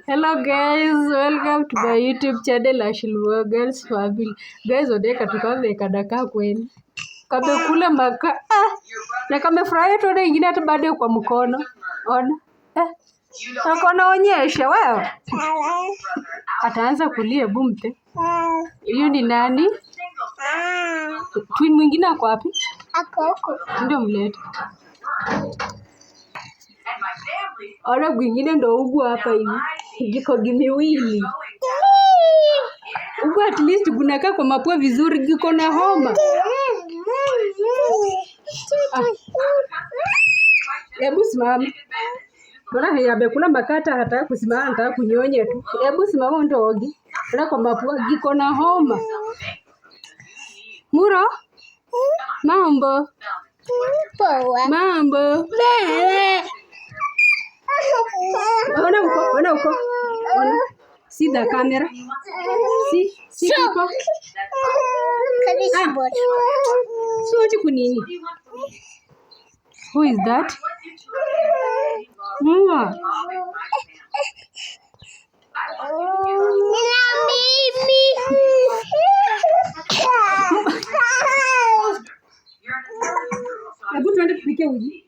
Hello guys, welcome to my YouTube channel Ashley Girls Family. Guys, odeka tukame kadaka kweli. Kamekula maka ah, na kamefurahia tuone ingine hata bado kwa mkono. Ona. Eh. Naonyesha wewe. Ataanza kulia bumte. Hiyo ni nani? Twin mwingine ako wapi? Ako huko. Ndio mlete. Ona gwingine ndo ugu hapa hivi. Giko gimiwili. Ugu at least gunakaa kwa mapua vizuri, giko na homa. Ah. Hebu simama. Mbona amekula makata hataka kusimama, anataka kunyonya tu. Hebu simama ndogi. Ona kwa mapua giko na homa. Muro? Mambo. Poa. Mambo. Ona huko, ona huko. Ona. See the camera. See, see people. Ah. Siwache kunini. Who is that? Mua. Nina mimi. Hebu tuende tupike uji.